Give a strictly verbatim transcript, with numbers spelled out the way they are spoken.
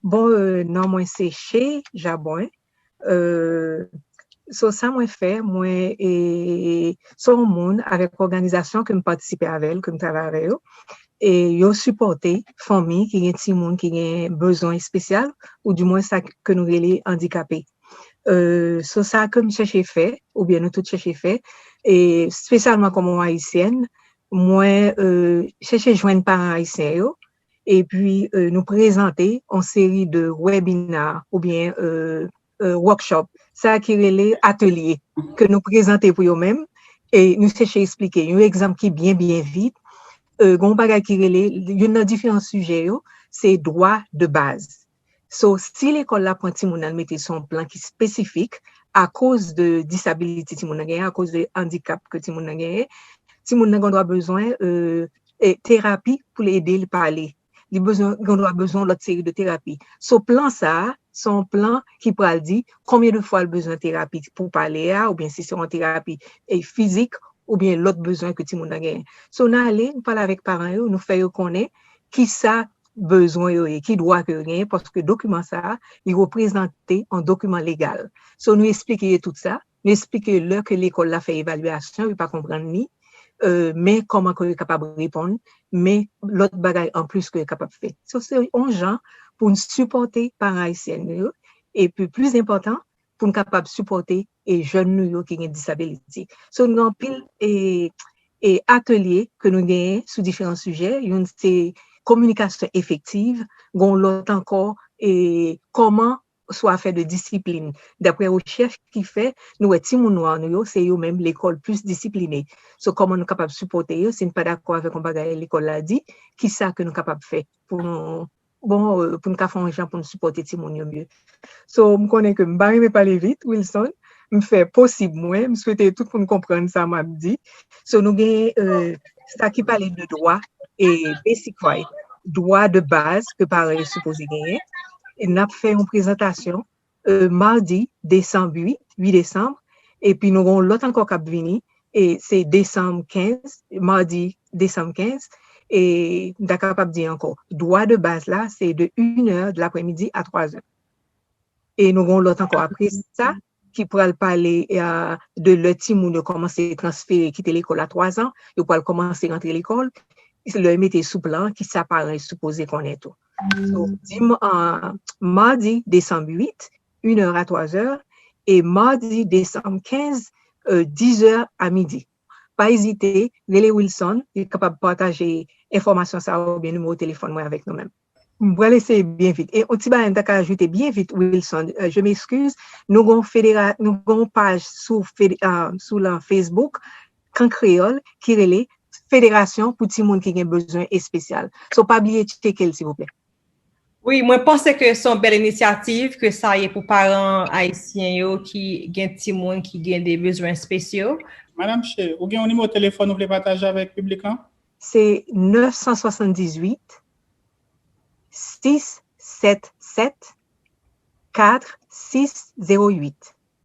Bon, euh, non mwen se Che Jabon. Euh, so sa mwen fè, mwen e se yon moun avèk òganizasyon ke m patisipe avè l, ke m travay avè yo. E yo sipòte fanmi ki gen timoun ki gen bezwen espesyal, ou dimwen sa ke nou rele andikape. Euh, so sa ke m chèche fè, oubyen nou tout chèche fè, e espesyalman kòm yon ayisyèn, mwen euh, chèche jwenn paran ayisyen yo, epi euh, nou prezante yon seri de webinar oubyen euh, euh, workshop, sa ki rele atelye, ke nou prezante pou yo menm, e nou chèche esplike yon egzanp ki byen, byen vit. Euh, gen yon bagay ki rele, youn nan diferan sijè yo, se dwa de baz. So, si lekòl la pran timoun nan mete sou yon plan ki espesifik, akoz de disability timoun nan genyen, akoz de andikap ke timoun nan genyen, timoun nan gen dwa bezwen euh, e, terapi pou l ede l pale. Li bezwen, gen dwa bezwen lòt seri de terapi. So, plan sa a, se yon plan ki pral di konbyen de fwa l bezwen terapi pou pale a, oubyen si se yon terapi e, fizik, oubyen lòt bezwen ke timoun nan genyen. So, n ale, n pale avèk paran yo, nou fè yo konnen ki sa bezwen yo ye, ki dwa ke yo genyen, paske dokiman sa a, li reprezante yon dokiman legal. So, nou esplike yo tout sa, nou esplike yo lè ke lekòl la fè evalyasyon, yo pa konprann li, euh, men kòman ke yo kapab reponn, men lòt bagay anplis ke yo kapab fè. So, se yon jan pou n sipòte paran ayisyen nou yo, epi plis enpòtan, pou n kapab sipòte e jèn nou yo ki gen disability. So, nou gen anpil e, e atelye ke nou genyen sou diferan sijè. Youn se kominikasyon efektiv, gen lòt ankò e kòman sou afè de disiplin. Daprè rechèch ki fè, nou wè timoun nwa nou yo, se yo menm lekòl plis disipline. So, kòman nou kapab sipòte yo si n pa dakò avèk yon bagay lekòl la di, ki sa ke nou kapab fè pou nou bon, euh, pou n ka fè yon jan pou n sipòte timoun yo mye. So, m konnen ke m pa renmen pale vit, Wilson. M fè posib mwen, m swete tout moun konprann sa m ap di. So, nou gen euh, sa ki pale de dwa e basic right, dwa de baz ke paran yo sipoze genyen. E n ap fè yon prezantasyon euh, madi desanm uit, uit desanm, epi nou gen yon lòt ankò k ap vini, e se desanm kenz, madi desanm kenz, e m ta kapab di ankò, dwa de baz la, se de une heure de l'après-midi à trois heures. E nou gen yon lòt ankò apre sa, ki pral pale euh, de lè timoun yo kòmanse transfere, kite lekòl a twa zan, yo pral kòmanse rantre lekòl, lè yo mete sou plan, ki sa paran yo sipoze konnen tou. So, dim, euh, madi desanm uit, une heure à trois heures, e madi desanm kenz, euh, dix heures à midi. Pa ezite, rele Wilson, li kapab pataje enfòmasyon sa yo oubyen nimewo telefòn mwen avèk nou menm. M pral eseye byen vit. E yon ti bagay m ta ka ajoute byen vit, Wilson, euh, je m'excuse, nou gen yon federa, nou gen yon paj sou, fede, euh, sou lan Facebook, Kan Kreyòl, ki rele Federasyon pou Timoun ki gen Bezwen Espesyal. So, pa bliye tcheke l, silvouplè. Wi, mwen panse ke se yon bèl inisyativ ke sa ye pou paran ayisyen yo ki gen timoun ki gen de bezwen espesyal. Madam Che, ou gen yon nimewo telefòn ou vle pataje avèk piblik lan? Se nèf san swasanndizwit, sis sèt sèt, kat sis zewo uit.